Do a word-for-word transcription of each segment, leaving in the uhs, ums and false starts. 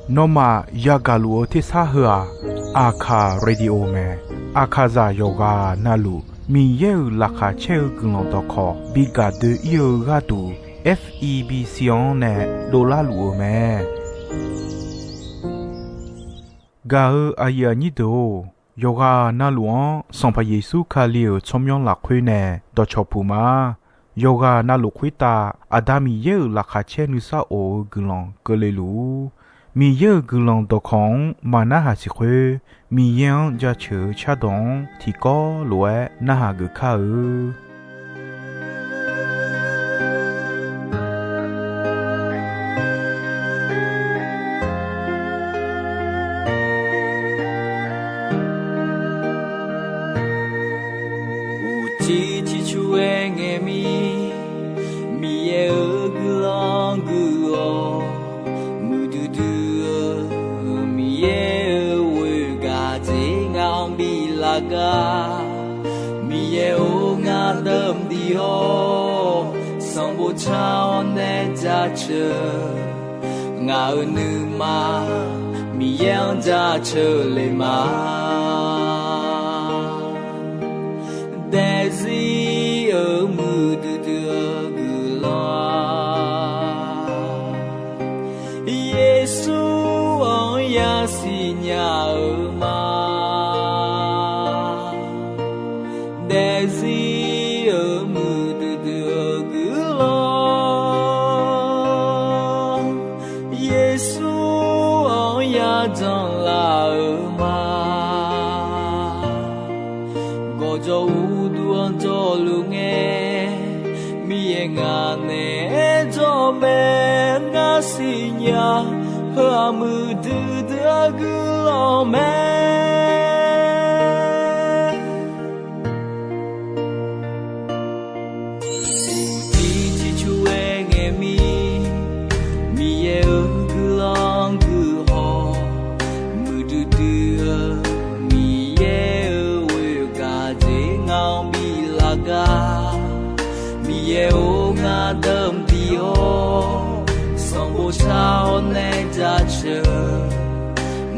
Nawmaf yagaq luf-eu tersar heu-aq, Aqkaq Radio mae. Aqkaqzaq yawqghaq navluf Miqyaer-euq laqkhaq caer-eu guiqlanq dawqkawq bi gaq doe-ir-eu gharduq, F E B C-anr nae dovlar luf-eu mae. Gaq-eu aqyuif aqnyir deuq-or, yawqghaq navluf-anr Sanqpaq Yeqsur Kali-euq tsawrmyanr lafkhoer nae dawqcawq puq ma. Yawqghaq navluf khoertav Aqda Miqyaer-euq laqkhaq caer nuisar of-eu guiqlanq keuvle luf-ur. Miqyaer-euq guiqlanq dawqkawq-anr maq narhaq siq khoer, Miqyaer-anr jaceuq-eu cardawq-anr tiqkawv lof-aer narhaq geuf kar-eu. Uqcif ciqcur-aer ngae mir, Miqyaer-euq guiqlanq gui-awr, muiqdui dui-eu Miqyaer-euq ghoer gaq dzer ngaq-anr bi lar gar. Miqyaer-or, ngar deuq mqdiq-awr, sanqbof car-awr nae jaceuq. Ngaq-euq nuima Miqyaer-anr jaceuq le ma. Daefzir-euq muiqdui dui-eu guiqlanq-a, Yeqsur-anr yasiq nya-eu ma. Daefzir-euq muiqdui dui-eu guiqlanq, Yeqsur-anr yajanr laf-eu ma. Gawqjawq uqduq-anr jawrluf ngae, Miqyaer ngaq naeq-aer jawr mae. Ngar siqnya, heu-aq muiqdui dui-eu guiqlanq mae. Uqcif ciqcur-aer ngae mir, Miqyaer-euq guiqlanq guihaw, muiqdui dui-eu Miqyaer-euq ghoer gaq dzer ngaq-anr bi lar gar. Miqyaer-or, ngar deuq mqdiq-awr, sanqbof car-awr nae jaceuq.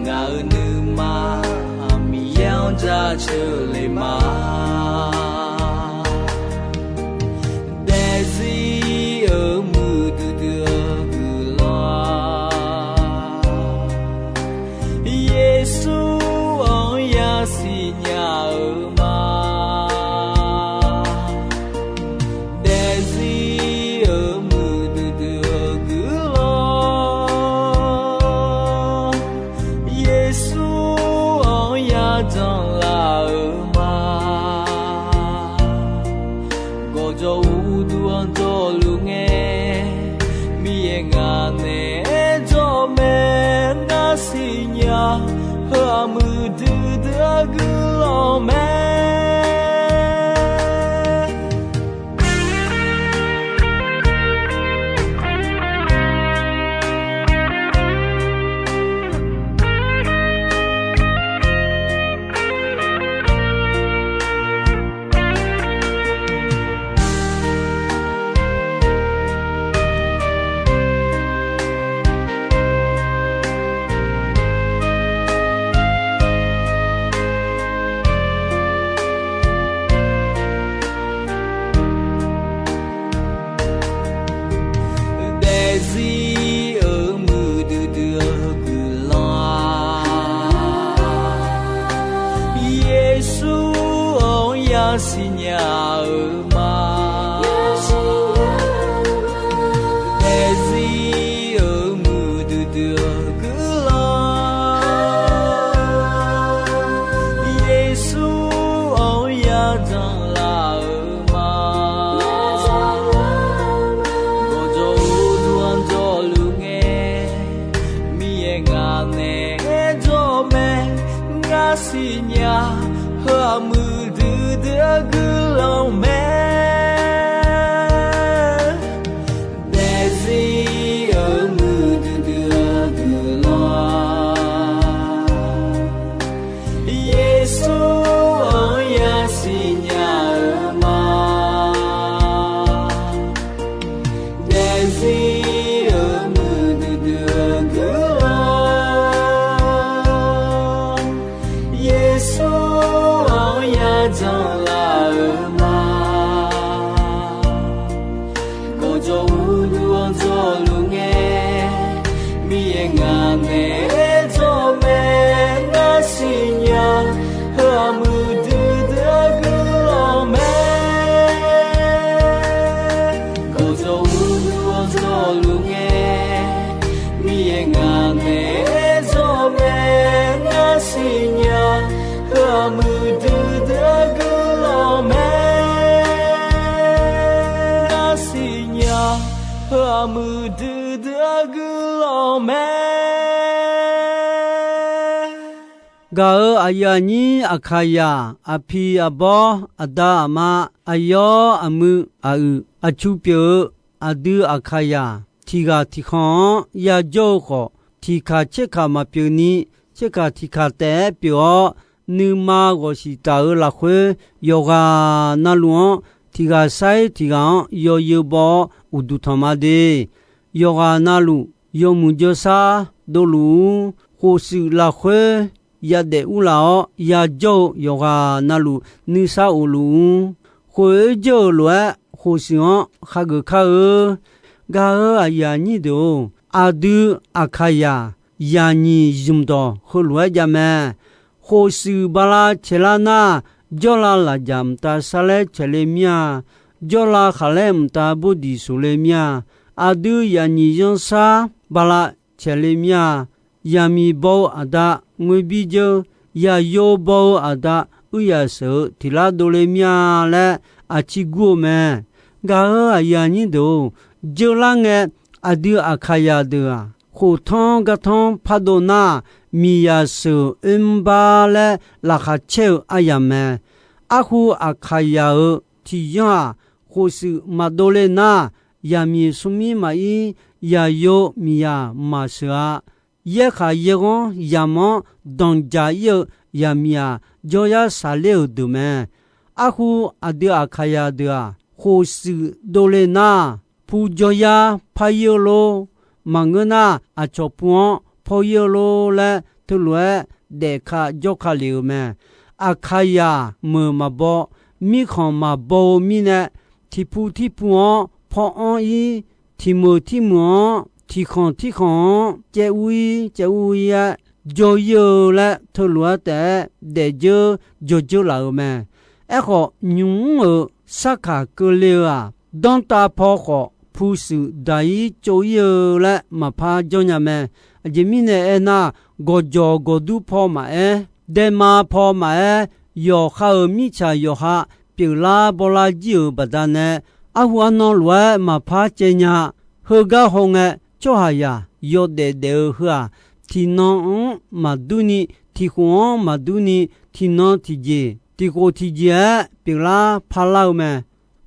Ngaq-euq nuima Miqyaer-anr jaceuq le ma. Daefzir-euq muiqdui dui-eu guiqlanq-a, Yeqsur-anr yasiq nya-eu ma. Daefzir-euq muiqdui dui-eu guiqlanq, Yeqsur-anr yajanr laf-eu ma. Gawqjawq uqduq-anr jawrluf ngae, Miqyaer ngaq naeq-aer jawr mae. Ngar siqnya, heu-aq muiqdui dui-eu guiqlanq mae. Daefzir-euq muiqdui dui-eu guiqlanq-a, Yeqsur-anr yasiq nya-eu ma. Daefzir-euq muiqdui dui-eu guiqlanq, Yeqsur-anr yajanr laf-eu ma. Gawqjawq uqduq-anr jawrluf ngae, Miqyaer ngaq naeq-aer jawr mae. Ngar siqnya, heu-aq muiqdui dui-eu guiqlanq mae. Daefzir-euq muiqdui dui-eu guiqlanq, Yeqsur-anr yasiq nya-eu ma. Daefzir-euq muiqdui Ngaq naeq-aer dzawr mae, ngar siqnya. Heu-aq muiqdui dui-eu guiqlanq mae. Gawqjawq uqduq-awr dzawluf ngae, Miqyaer ngaq naeq-aer dzawr mae, ngar siqnya. Heu-aq muiqdui dui-eu guiqlanq mae. Ngar siqnya. Heu-aq muiqdui dui-eu guiqlanq mae. Gaq-euq aqyuif aqnyir Aqkaqyaq, aqpiq aqbawr, aqda aqma, aqyawr aqmuiq aqyuif, aqcu pyeuf-eu aqdui Aqkaqyaq tiq ghaq tiq khanq-anr yajawr-eu khawf, tiq kaq tser kaq maqpyeuf ni, tser kaq tiq kaq taef-aer pyeuf-awr, nuima ghawqshiq taf-euq lafkhoer, yawqghaq navluf-anr tiq ghaq sair tiq ghaq-anr yawzeu baw-awr uqduq tanq ma de. Yawqghaq navluf yawmuiq jawrsar dovluf-ur. Khofshuif lafkhoer yadaef urlaf-awr yajawr-eu yawqghaq navluf nuisar of luf-ur. Khoeq-oer jawr-euq lof-aer khofshuif-anr khageuf kar-eu. Gaq-euq aqyuif aqnyir deuq-or, aqdui Aqkaqyaq yaqnyiq zmq dawq heulof-aer jav mae. Khofshuif bala caeqlar nar, jawrlav lafjaq mqtav sarlaer caeq le mir-a. Jawrlav khaqlaer mqtav bor diq soq le mir-a. Aqdui yaqnyiq zanrsar bala caeq le mir-a. Yaqmiq baw-eu aqda ngoer bir dzeur, yaqyo baw-eu aqda uiryaq sheuq-eu tiq lar dovle mir-a laer aqcir gur-eu mae. Gaq-euq aqyuif aqnyir deuq-or, jeular ngae, aqdui Aqkaqyaq deuq-aq, khoftanr gartanr pardov nar, miqyaq sheuq oermr bar laer laqkhaq caer-eu aryamq mae. Arhu Aqkaqyaq-euq tiq yanr-aq, khofshuif maqdov le nar, yaqmiq smrmir maqir, yaqyo miqyaq maqsheuq-a. Yaerkhaq yaerghanr yamq-anr danqjaq ir-eu yaqmiq-aq, jawryar saqler-euq deuq mae. Arhu aqdui Aqkaqyaq deuq-aq, khofshuif dovle nar, pu jawryar par ir-eu lor. Maqngeur nar, aqcawq pu-anr paw ir-eu lor laer teulof-aer daefka jawrka lef-euq mae. Aqkaqyaq meuq maqbaw, mirkhanq maqbaw-eu mirnae, tiq pu tirpu-anr paw anr ir, tiq meuq tirmeuq-anr, tiq khanq tirkhanq-anr caev ur ir, caev ur ir-aer jawr ir-eu laer teulof-aer taef-aer daefdzeur jawrdzeur laf-euq mae. Aerkhawf, nymq mr-euq sarkaq keuvle-eu-aq, danrtav paw khawf pu shuif daq ir tsov ir-eu laer maqpar janrnya mae. Aqjeq mirnae aernar, gawqjawq gawqdur paw maqaer, daema paw maqaer, yawqha-euq mirtsaq yawqha pyeuflar bawrlar jir-euq baqdanae, arhu arnan lof-aer maqpar caev nya. Heugar hawngae, tsawrhaqzaq yawdaef daef-eu heu-aq, tiqnan-anr maqdur ni, tiqkhof-anr maqdur ni, tiqnan tiqjeq, tiqkhof tiqjeq-aer pyeuflar parlar-eu mae.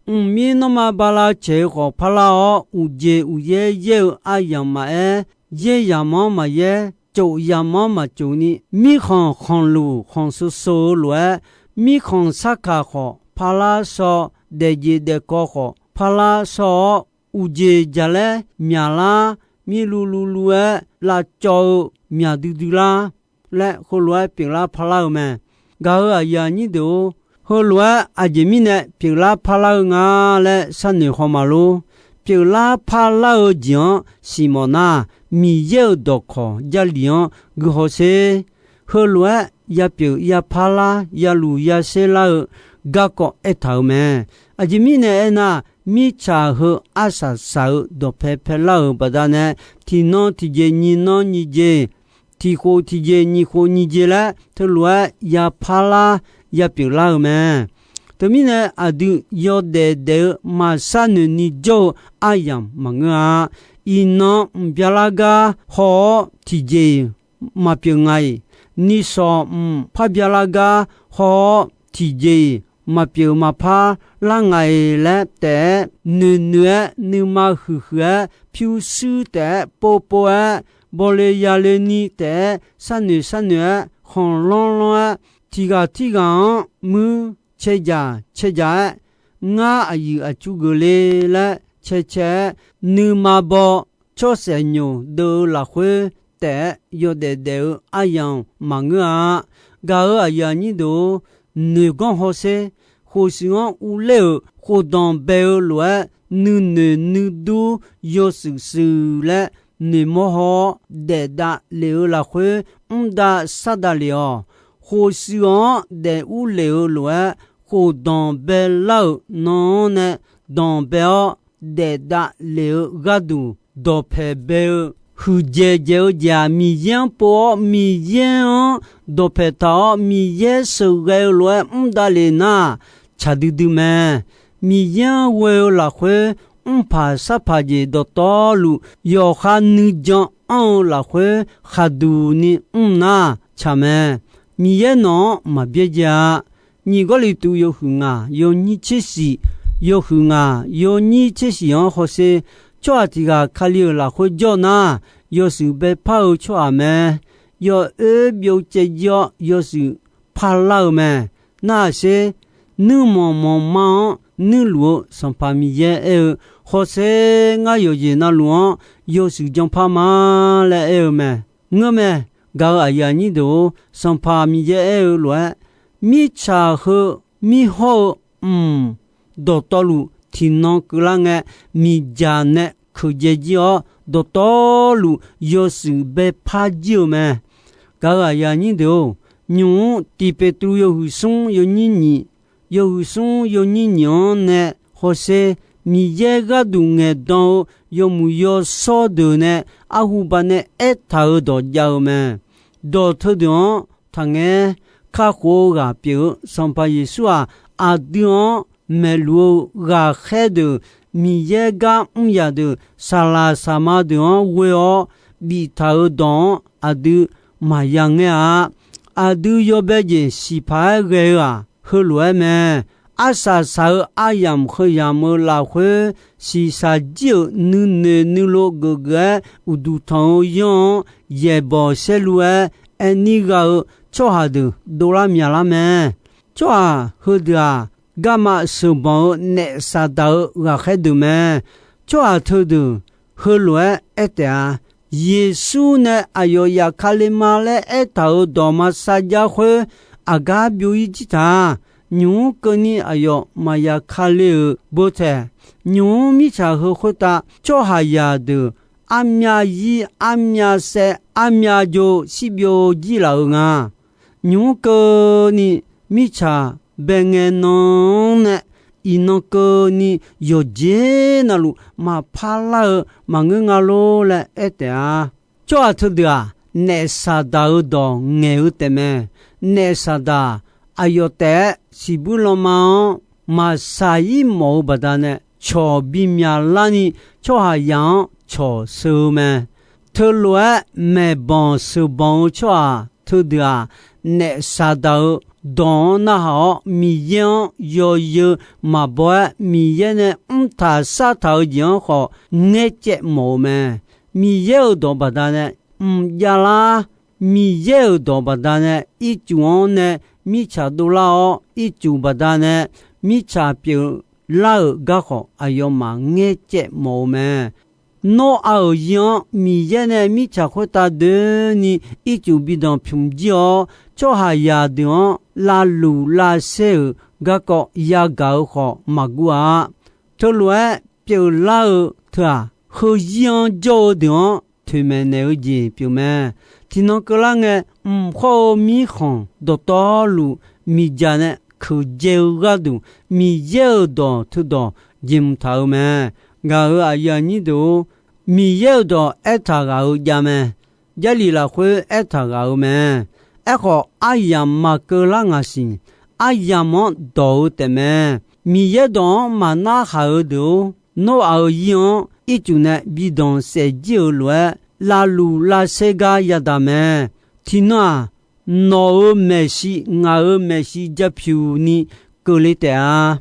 Mqmir nanrma bala caeq-eu khawf parlar-awr, uqjeq uqyaer yaer-eu aryamq maqaer, yaer yamq-anr maqyaer, tsof yamq-anr maqtsof ni, mirkhanq khanqluq khanq shawshaw-eu lof-aer, mirkhanq sarkaq khawf parlar shaw, daefjeq daefkawv khawf parlar shaw-awr, uqjeq jaqlaer myaqlar, mirluv luvluv-aer lavcawv-eu myaq duidui lar laer heulof-aer pyeuflar parlar-eu mae. Gaq-euq aqyuif aqnyir deuq-or, heulof-aer aqjeq mirnae pyeuflar parlar-eu nga laer sharnoeq haw maqlor. Pyeuflar parlar-eu jeq-anr siqmawf nar, Miqyaer-euq dawqkawq Jarlif-anr guihaw sher. Heulof-aer yapyeuf yaparlar yaluf yasher lar-eu garkawv aertaq-euq mae. Aqjeq mirnae aernar, mirtsaq heu arsaq saq-eu dawqpae paelar-euq baqdanae, tiqnan tiqjeq nyiq nan nyiq jeq, tiqkhof tiqjeq nyiq khof nyiq jeq laer teulof-aer yaparlar yapyeuflar-eu mae. Teumirnae aqdui yawdaef daef-eu maqsharnoeq ni jawr-eu aryamq maqngeur-a. Iqnan mq byalar gar haw-awr tiqjeq-iq maqpyeuf nga-iq, nishawq mq par byalar gar haw-awr tiqjeq-iq maqpyeuf maqpar lar nga-iq laer taef-aer noeqnoeq-aer nuima huiqhuiq-aer pyurshuir taef-aer povpov-aer bawle yale ni taef-aer sharnoeq sharnoeq-aer khanqlanr lanr-aer tiqghaq tirghaq-anr muir cae jaq cae jaq-aer ngar aqyuif aqtsu geuf le laer cae cae-aer nuima baw tsawrsaef nyoq deuv-eu lafkhoer taef-aer yawdaef daef-eu aryamq maqngeur-a. Gaq-euq aqyuif aqnyir deuq-or, noeqganr hawsher. Khofshuif-anr uvler-euq khofdanq bae-eu lof-aer nuinoeq nuidur yawshuif shuif laer noeqmawr haw-awr daef davlef-eu lafkhoer mr dav sar davlef-awq. Khofshuif-anr daef urlef-eu lof-aer, khofdanq baelar-euq nan-anr nae danqbae-awr daef davlef-eu gharduq dawqpaeq bae-eu huiqdzaeq dzaeq-eu jeq-aq, Miqyaer-anr pov-awr Miqyaer-anr dawqpaeq taq-awr Miqyaer sheuqghae-eu lof-aer mr davlef nar-aq, tsaq duidui mae. Miqyaer-anr ghoe-eu lafkhoer mrpaq sarpaq jeq dawqtawvluf yawqha nuijan anr-eu lafkhoer khaqduq ni mr nar tsaq mae. Miqyaer nawq-anr maqbyaerdzae-a. Nyiq Gawrliqtu yawhuiq ngaq yawnyir tser shiq, yawhuiq ngaq yawnyir tser shiq-anr hawsher, tsawrhaq tiq ghaq Kali-euq lafkhoer jawr nar, yawshuif baepar-eu tsawrhaq mae. Yawoer byov caev jir-awr yawshuif parlar-eu mae. Narhaq sher, nuirmanq manqma-anr nuirluf-eu Sanqpaq Miqyaer aer-eu, hawsher, ngar yawqjeq navluf-anr yawshuif janpar ma laer aer-eu mae. Ngeurmae, gaq-euq aqyuif aqnyir deuq-or, Sanqpaq Miqyaer aer-eu lof-aer, mirtsaq heu mirhawr-eu mq dawqtawvluf tiqnan keuvlar ngae, miqdzaq nae keuqdzae jir-awr, dawqtawvluf yawshuif baepar jir-eu mae. Gaq-euq aqyuif aqnyir deuq-or, nymq-mr Tiq Peqtruv yawhuiq smr yawnyir nyiq, yawhuiq smr yawnyir nyiq-anr nae hawsher, Miqyaer gharduq ngaeqdan-eu yawmuiq yawshawr deuq nae arhu baq nae aertaq-euq dawq jav-eu mae. Dawq teudeuq-anr taqngaer. Kakhof-eu ghaq pyeuf-eu Sanqpaq Yeqsur-aq, aqdui-anr maeqluf-eu ghaqkhaer deuq, Miqyaer gar mr yaq deuq, saqlaq saqma deuq-anr ghoe-awr biftaq-euq dawq-anr aqdui maqya ngaer-a. Aqdui yawbae jeq siqpaq-aer ghae-eu-aq, heulof-aer mae. Arsaq saq-eu aryamq heu yamq-eu lafkhoer, shiqshaq jir-euq nuinoeq nuilov geufgeuf-aer uqduq tanq-eu yanr-anr yaeqbawq saerlu-aer aer nir gha-eu tsawrhaq deuq dovlar myaqlar mae. Tsawrhaq heudeuq-aq, garma sheuqbanq-eu naef Saqdaq-eu ghaqkhaer deuq mae. Tsawrhaq teudeuq heulof-aer aer taef-a. Yeqsur nae aqyawf yaf ka le ma laer aertaq-euq dawq maqsar jar khoer, aqgar byov-ir jir taq. Nymq-mr keuvni aqyawf maqya ka le-euq beu taeq. Nymq-mr mirtsaq heu khoertav tsawrhaqzaq deuq armyav zir armyav saev armyav jo shirbyov jir laf-euq nga. Nymq-mr keuvni mirtsaq bae ngae nan-anr nae, iqnan keuvni yawqjeq navluf maqpar lar-eu maqngeur nga lor laer aer taef-a. Tsawrhaq teudeuq-aq, naef Saqdaq-euq dawq ngaeq-eu taefmae. Naef Saqdaq aqyawf taef-aer siqbuir lanma-anr maqsaq-ir mawf-eu baqdanae, cawq bimyaq larni tsawrhaqzaq-anr cawq sheu-eu mae. Teulof-aer maeqbanq sheuqbanq-eu tsawrhaq teudeuq-aq, naef Saqdaq-euq dawq-anr narhaq-awr, Miqyaer-anr yawzeu maqbaw-aer, Miqyaer nae mrtaq sartaq-eu jeq-anr khawf ngaercaev mawf-eu mae. Miqyaer-euq dawq baqdanae mqjav lar. Miqyaer-euq dawq baqdanae ircuf-anr nae mirtsaq dovlar-awr, ircuf baqdanae mirtsaq pyeuflar-euq garkhawf aqyawfmaf ngaercaev mawf-eu mae. Nawr-aq-euq zir-anr Miqyaer nae mirtsaq khoertav doeni ircuf bi danqpymq jir-awr, tsawrhaqzaq deuq-anr lavluf lavsaer-euq garkawv yagaq-eu khawf maqguv-a. Teulof-aer pyeuflar-eu teu-aq, heuzir-anr jawr-eu deuq-anr toeqmaeq naeq-eu jeq pyeufmae. Tiqnan keuvlar ngae, mq khawr-eu mirkhanq dawqtawvluf miqdzaq nae keuqdzae-eu gharduq, Miqyaer-euq dawq teudawq jeq mq taq-eu mae. Ngaq-euq aqyuif aqnyir deuq-or, Miqyaer-euq dawq aertaq ghaq-eu javmae. Jarlif lafkhoer aertaq ghaq-eu mae. Aerkhawf, aryamq maqkeuv lar ngaq siq. Aryamq-anr dawq-eu taefmae. Miqyaer dawq-anr maqnarhaq-eu deuq-or, Noraq-euq zir-anr ircuf nae bi danqsaef jir-euq lof-aer, lavluf lavsaer gar yadaq mae. Tiqnan-aq, nawq-euq maeqshi ngaq-euq maeqshi japyuq ni keuvle taef-a.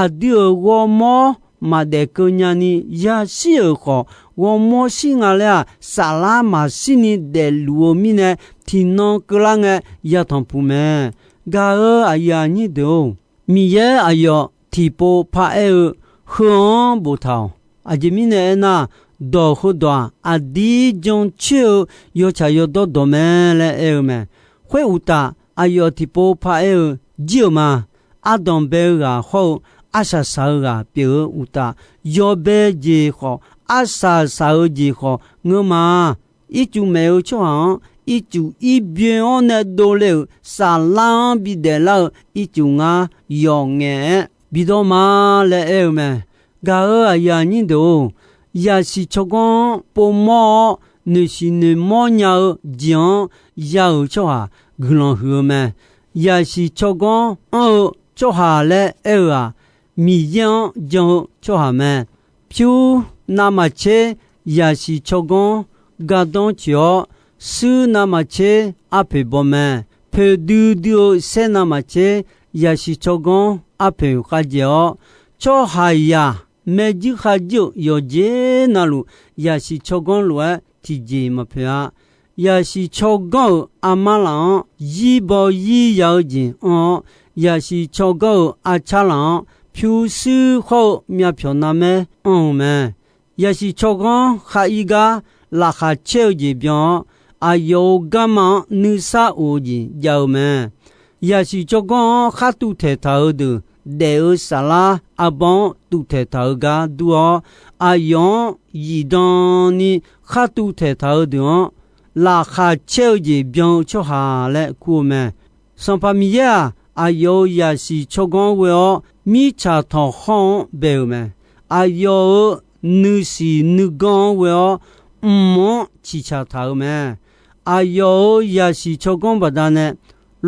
Aqdui-euq ghawrmawr maqdaef keuv nyani yashir-euq khawf, ghawrmawr shir nga laer-aq, saflar maqshir ni daefluf-eu mirnae, tiqnan keuvlar ngae yatanq puq mae. Gaq-euq aqyuif aqnyir deuq-or, Miqyaer aqyawf tiqpov paraer-eu heu-anr boftaq-awq. Aqjeq mirnae aernar, dawq heudawq-aq, aqdir jancoer-eu yawtsaq yawdawr dawq mae laer aer-eu mae. Khoeruqtaf, aqyawf tiqpov paraer-eu jir-euq ma. Ardanq bae-eu ghaq hawr-eu arsaq saq-eu ghaq pyeuf-eu uqtaf, yawbae jeq khawf arsaq saq-eu jeq khawf ngeur ma. Ircuf maef-eu tsawrhaq-anr ircuf ir byoe-awr nae dovle-euq saflar-anr bidaef lar-eu ircuf ngar yawf ngaef-aer bidawr ma laer aer-eu mae. Gaq-euq aqyuif aqnyir deuq-or, yaqsiq tsawrganr-anr povmawr-awr noeqsiq noeqmawr nya-eu jeq-anr ya-euq tsawrhaq guiqlanq huiq-eu mae. Yaqsiq tsawrganr anr-eu tsawrhaq laer aer-eu-aq, Miqyaer-anr jan-eu tsawrhaq mae. Pyur navmaqtser yaqsiq tsawrganr gardanr tsoeq-awr, suir navmaqtser arpoeq baw mae. Poeqdui dui-eu saer navmaqtser yaqsiq tsawrganr arpoeq khavjaeq-awr, tsawrhaqzaq maerjuir kharjuir-euq yawqjeq navluf yaqsiq tsawrganr lof-aer tiqjeq maqpoeq-a. Yaqsiq tsawrganr-euq armar laf-anr zir baw zir ya-eu jeq anr-awr, yaqsiq tsawrganr-euq arcar laf-anr pyurshuir khawr-eu myavpyawq navmaer anr-eu mae. Yaqsiq tsawrganr khar ir gar laqkhaq caer-eu jeq byan-awr, aqyawf-euq garma-anr nuisar of-eu jeq jav-eu mae. Yaqsiq tsawrganr-anr khar tuvtaeq taq-euq deuq, daef-eu saflar arbawr-anr tuvtaeq taq-eu gar dur-awr, aqyawf-anr zifdan ni khar tuvtaeq taq-eu deuq-anr, laqkhaq caer-eu jeq byan-eu tsawrhaq laer kur-eu mae. Sanqpaq Miqyaer-aq, aqyawf-euq yaqsiq tsawrganr ghoe-awr, mirtsaq tanqkhawr-anr bae-euq mae. Aqyawf-euq nuisiq nuiganr-anr ghoe-awr, mq-anr ciqcaq taq-euq mae. Aqyawf-euq yaqsiq tsawrganr baqdanae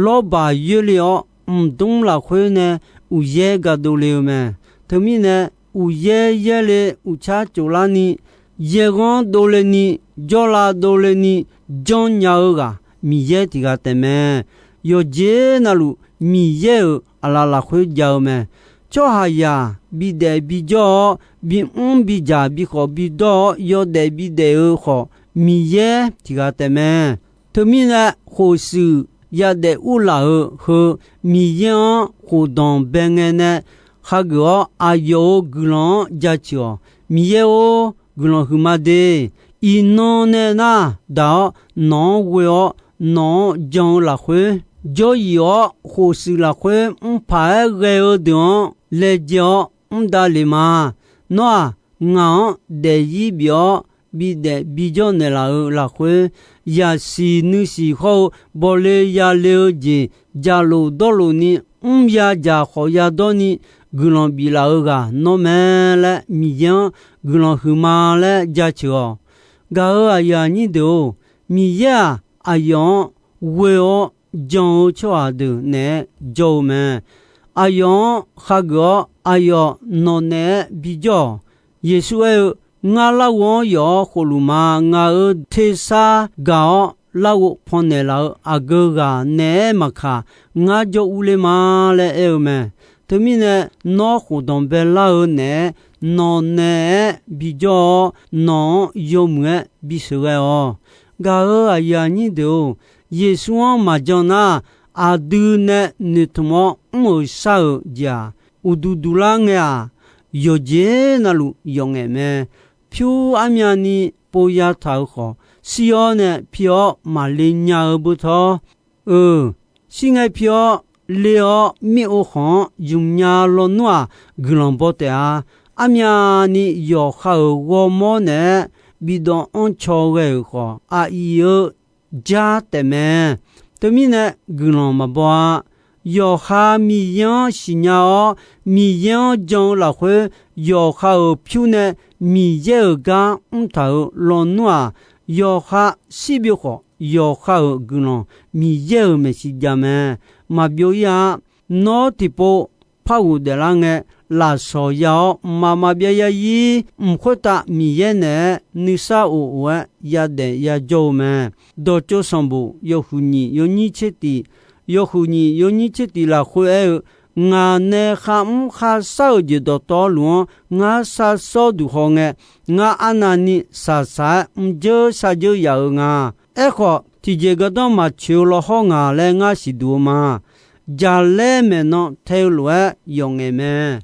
lawrbaq yoerle-awr, mqdmr lafkhoer nae uqyaer ga dovle-eu mae. Teumirnae, uqyaer yaerle uqcar tsoflarni, yaerghanr dovle ni, jawrlav dovle ni janrnya-eu ghaq Miqyaer tiq ghaq taef mae. Yawqjeq navluf Miqyaer-euq aqlaf lafkhoer jav-eu mae. Tsawrhaqzaq bidaef bijawr-awr, bimr bidzaq bikhawf bidawr-awr yawdaef bidaef-eu khawf, Miqyaer tiq ghaq taef mae. Teumirnae, khofshuif yadaef urlaf-eu heu Miqyaer-anr khofdanq bae ngae nae khageuf-awr, aqyawf-euq guiqlanq-anr jaceuq-awq. Miqyaer-or, guiqlanq huiqma de. Iqnan nae nar daq-awr nawq-anr ghoe-awr nawq-anr jan-eu lafkhoer, jawryif-awr khofshuif lafkhoer mrpaq-aer ghae-eu deuq-anr laejae-awr mr davlef ma. Nawr-aq, ngaq-anr daefzir bif-awr bidaef bijawr naeqlaf-euq lafkhoer, yaqsiq nuisiq hawr-eu bawle yale-eu jeq jaqlof dawrlof ni mr ya dzaq khawf yadawr ni guiqlanq biflaf-eu ghaq nawr mae laer Miqyaer-anr guiqlanq huiqma laer jaceuq-awq. Gaq-euq aqyuif aqnyir deuq-or, Miqyaer-aq, aqyawf-anr ghoe-awr jan-eu tsawrhaq deuq naeq-aer jawr-eu mae. Aqyawf-anr khageuf-awr, aqyawf nawq naeq-aer bijawr-awq. Yeqsur aer-eu, Ngar larghov-anr yawf-awr khofluf ma. Ngaq-euq tersar gaq-awr larghov pannaeq laf-eu aqgeu ghaq naeq-aer maqkaq, ngar jawr urler ma laer aer-eu mae. Teumirnae, nawr khofdanq baelar-eu naeq-aer nawq naeq-aer bijawr-awr, nawq-anr yawmuiq-aer bisheuq ghae-awq. Gaq-euq aqyuif aqnyir deuq-or, Yeqsur-anr maqjan nar, aqdui nae noeqtmq-awr mr-euq shar-euq jeq-aq, uqduq duq lar ngae-aq, yawqjeq navluf yawf ngaef mae. Pyur armyavni pov yataq-euq khawf, shir-awr nae pi-awr maqle nya-eu beutawr, eu, shir ngae pi-awr le-awr mir-ov khanq-anr ymq nya lawnmr-aq, guiqlanq baw taef-a. Armyavni yawqha-euq ghawrmawr naeq-aer bidawv anrcaw ghae-euq khawf, aqyuif-eu jar taef mae. Teumirnae guiqlanq maqbaw-a. Yawqha Miqyaer-anr siqnya-awr, Miqyaer-anr jan-eu lafkhoer, yawqha-euq pyur nae Miqyaer-euq gar mrtaq-euq lawnmr-aq, yawqha shirbyov khawf, yawqha-euq guiqlanq Miqyaer-euq maeqshi jav mae. Maqbyov ir-a. Nawr tiqpov par ghofdaef lar ngae, lafsawq ya-awr mqmaq maqbyav ya ir, mq khoertav Miqyaer naeq-aer nuisar of of-aer yadaef yajawr-eu mae. Dawqtsov sanqbof yawhuiq nyiq yawnyir tser tiq, yawhuiq nyiq yawnyir tser tiq lafkhoer aer-eu, Ngaq nae kharmr kharshar-euq jeq dawqtawvluf-anr ngar sharshawr duq hawngae, ngar arnavni shaqshaq-aer mrjeur sharjeur yaf-eu nga. Aerkhawf, tiqjeq gardanr maqtsoeq-eu lawhawr ngaq laer ngar siqduq-eu ma. Jaqlaer maeqnan tae-eu lof-aer yawf ngaef mae.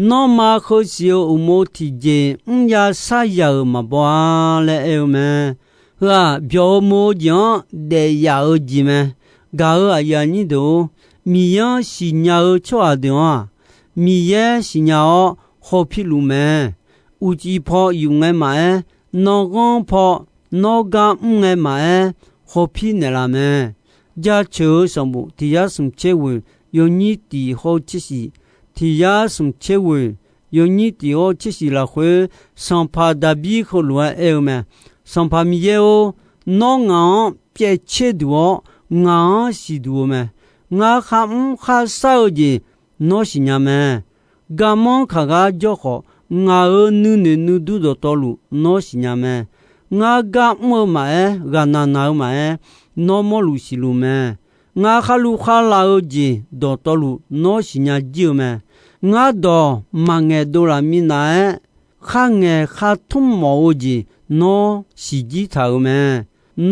Nanrma heusiq-eu uqmov tiqjeq mrya shar yaq-euq maqbaw-a laer aer-eu mae. Heu-aq, byawq-eu mov-eu jeq-anr daef yaf-eu jeq mae. Gaq-euq aqyuif aqnyir deuq-or, Miqyaer-anr siqnya-eu tsawrhaq deuq-anr-aq, Miqyaer siqnya-awr hawpiluf mae. uqcif paw yuf ngae maqaer, nanrghanr paw nawr gar mr ngae maqaer, hawpir naeqlaf mae. Jaceuq-eu sanqbof tiq yar smq tser ghoeq yawnyir tiq hawr-eu tser shif, tiq yar smq tser ghoeq yawnyir tiq hawr-eu tser shif lafkhoer, sanqpaq Daqbir heulof-aer aer-eu mae. Sanqpaq Miqyaer-or, nawr ngaq-anr pyaev tser duq-awr, ngaq-anr siqduq-eu mae. Ngar kharmr kharshar-eu jeq nawr siqnya mae. Garmanr kaq gar jawr khawf, ngaq-euq nuinoeq nuidur dawqtawvluf nawr siqnya mae. Ngar gar mr-eu maqaer, ghaqnaq naq-eu maqaer, nawr mawrluf siqluf mae. Ngar kharluv kharlav-eu jeq dawqtawvluf nawr siqnya jir-eu mae. Ngar dawq maqngaeq dovlaf minav-aer, kharngaeq khartmr mawf-eu jeq nawr siqjir taq-euq mae.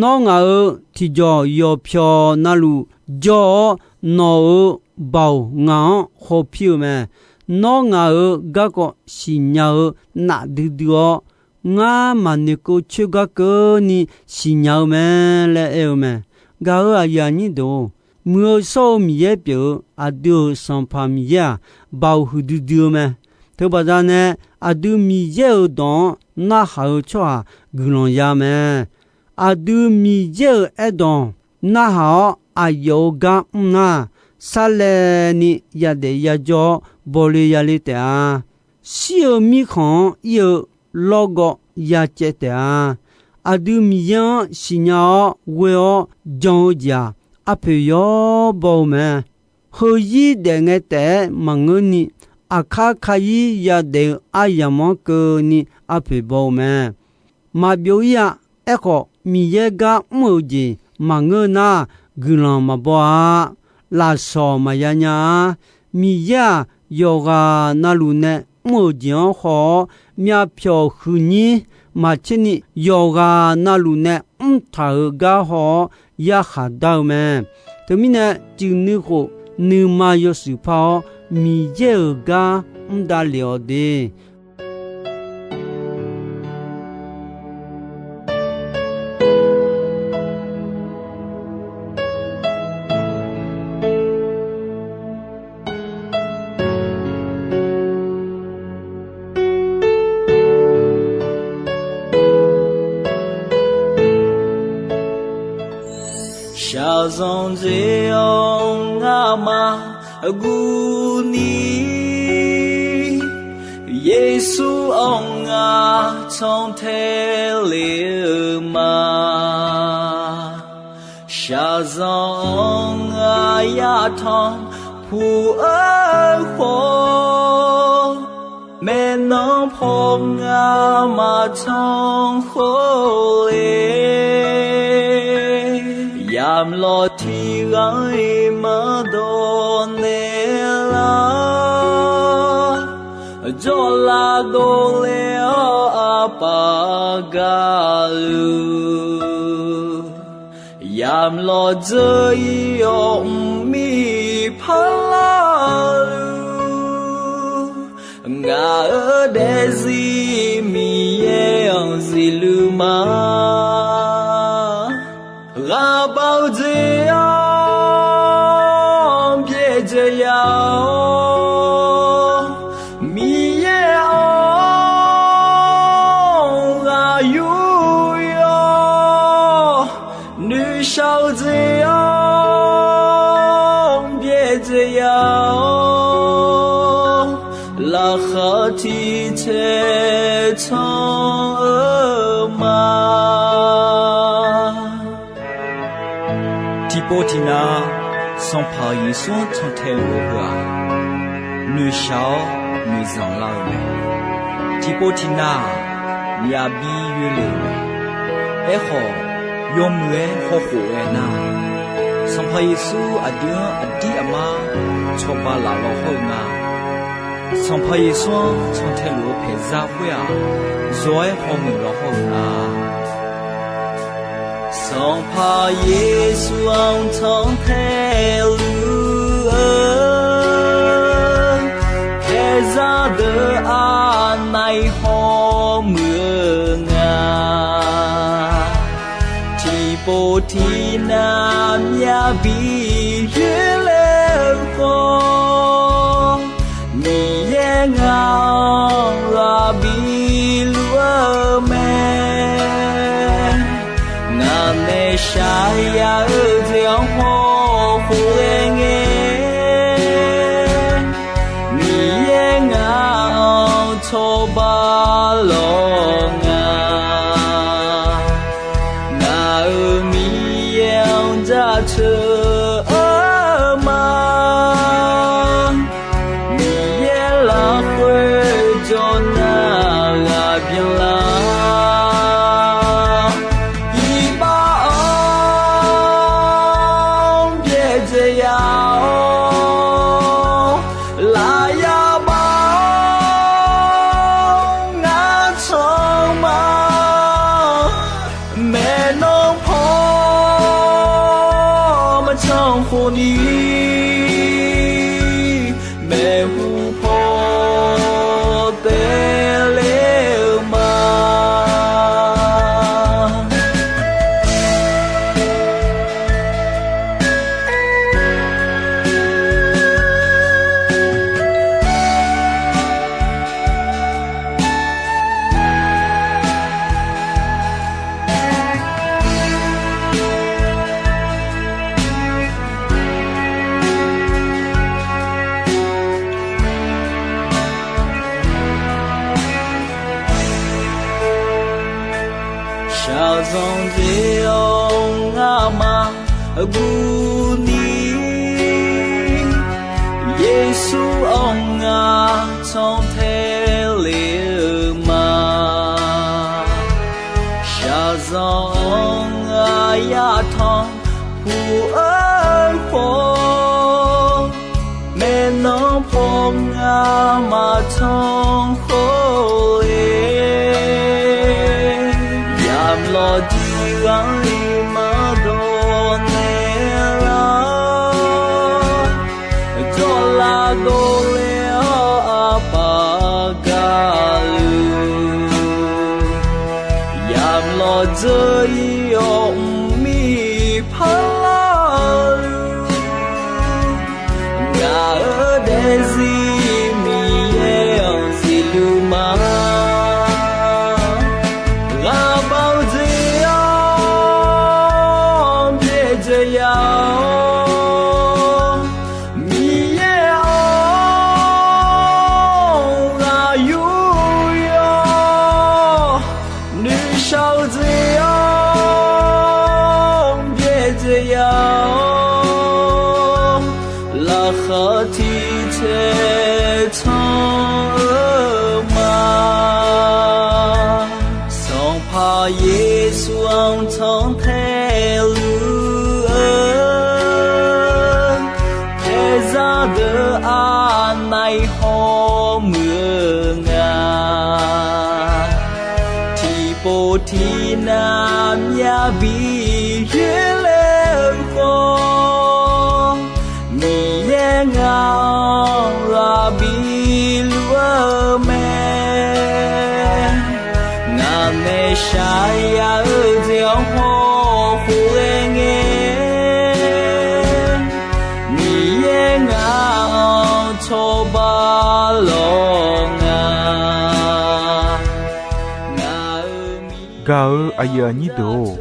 Nawr ngaq-euq tiqjawq yawqpyawq navluf jawr-awr, nawq-euq baoq ngaq-anr hawpir-eu mae. Nawr ngaq-euq garkawv siqnya-eu nafdui dui-awr, ngar maqnoeqkeuv coer gar keuvni siqnya-eu mae laer aer-eu mae. Gaq-euq aqyuif aqnyir deuq-or, muiq-eu shawr-eu Miqyaer pyeuf-eu aqdui-euq Sanqpaq Miqyaer-aq, baoq huiqdui dui-eu mae. Teubaqda nae aqdui Miqyaer-euq dawq-anr narhaq-eu tsawrhaq guiqlanq ya mae. Aqdui Miqyaer-euq aerdawq narhaq-awr aqyawf-euq gar mr nar, sarlaevni yadaef yajawr-awr bawle yale taef-a. Shir-eu mirkhanq-anr ir-eu lawrgawv yacaev taef-a. Aqdui Miqyaer-anr siqnya-awr ghoe-awr jan-eu jeq-aq, arpoeq yawr baw-eu mae. Heuzir daef ngae taef-aer maqngeurni, aqkar kayir yadaef-eu aryamq-anr keuvni arpoeq baw-eu mae. Maqbyov ir-a. Aerkhawf, Miqyaer gar mr-euq jeq maqngeur nar, guiqlanq maqbaw-a. Lafsawq maqya nya-a. Miqyaer-aq, yawqghaq navluf nae mr-euq jeq-anr haw-awr, myavpyawq huiqnyir maqtserni yawqghaq navluf nae mrtaq-euq gar haw-awr yarkhaq dar-eu mae. Teumirnae, cuif nuikhof nuima yawshuif par-awr, Miqyaer-euq gar mr davlef-awq de. Shaqzanq dzer-awr ngamaf guvni, Yeqsur-anr ngar cantae le-eu ma. Shaqzanq-anr ngar yatanq puq-eu khawf, maeqnan paw ngar maqtanq khawf le. Yamq lawq tiq ghaq-iq maqdawq naeqlar, jawrlav dovle-awr aqpaf gaqluf, yamq lawq dzeur-ir-awr mqmir parlar-eu, ngaq-euq daefzir Miqyaer-anr zifluf ma. Ghaqbav-eu dzer-anr byaerdzae ya-awr, Miqyaer-anr ghaq yur-awr, noeqshaq-eu dzer-anr byaerdzae ya-awr, laqkhaq tiq caev can-eu ma. Tiqpov tiqnav Sanqpaq Yeqsur-anr cantae luf-eu heu-aq, noeqshaq-awr noeqzanq lar-eu mae. Tiqpov tiqnav-aq, myavbi yoelef-euq mae. Aerkhawf, yawmuiq-aer hawkhof ghae nar, Sanqpaq Yeqsur aqdui-anr aqdir aqmar cawba laf law hawr-eu nga. Sanqpaq Yeqsur-anr cantae luf-eu paeqzar khoer-aq, zawr-aer hawmuiq law hawr-eu nga. Sanqpaq Yeqsur-anr cantae luf-eu paeqzar deuq aqnaeq hawmuiq-eu nga. Tiqpov tiqnav myavbi yoerler-eu khawf, Miqyaer ngaq-anr ghaq bi Shaqyaq-eu jeq-anr paw khof ghae ngae, Miqyaer ngaq-anr cawba lawq nga. Ngaq-euq Miqyaer-anr jaceuq-eu ma. Miqyaer lafkhoer jawr nar ghaq byanlar, iqbax-anr byaerdzae ya-awr, lafyaq baf-awr ngar can ma. Maeqnan paw maqcan khofni, maeqhu paw taeler-eu ma. Shaqzanq jeq-awr ngamaf guvni, Yeqsur-anr ngar cantae le-eu ma. Shaqzanq-anr ngar yatanq puq-eu khawf, maeqnan paw ngar maqcan khawf-e. Yamq lawq jir ghanrni maqdawq naeq lar, jawrlav dovler-awr aqpaf gaqluf, yamq lawq dzeur-ir-awr mqmir parlar-eu ngaq-euq daefzir Miqyaer-anr zifluf ma. Ghaqbav-eu jeq-anr byaerdzae ya-awr, Miqyaer-anr ghaq yuryawr, noeqshaq-eu jeq-anr byaerdzae ya-awr, laqkhaq tiq caev can-eu ma. Sanqpaq Yeqsur-anr cantae luf-eu, taerzar deuq arnav-iq hawmuiq-eu nga. Tiqpov tiqnav myavbi yoerler-eu khawf, Miqyaer ngaq-anr ghaq biluf-eu mae. Ngaq nae shaqyaq-eu jeq-anr paw khof ghae ngae, Miqyaer ngaq-anr cawba lawq nga. Gaq-eu aqyuif aqnyir deuq-or,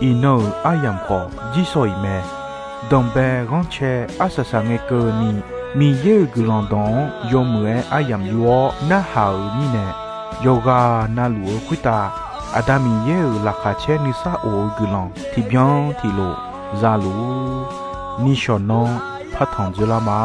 iqnan-euq aryamq khawf jirsawq iq mae. Danqbae ghanrcae arsaq saq ngae keuvni, Miqyaer-euq guiqlanq dawq-anr yawmuiq-aer aryamq yur-awr narhaq-euq mirnae, yawqghaq navluf-eu khoertav Aqda Miqyaer-euq laqkhaq caer nuisar of-eu guiqlanq tiqbyan tiqlof za luf-ur. Nishawq nanr partanq dzoerlar ma.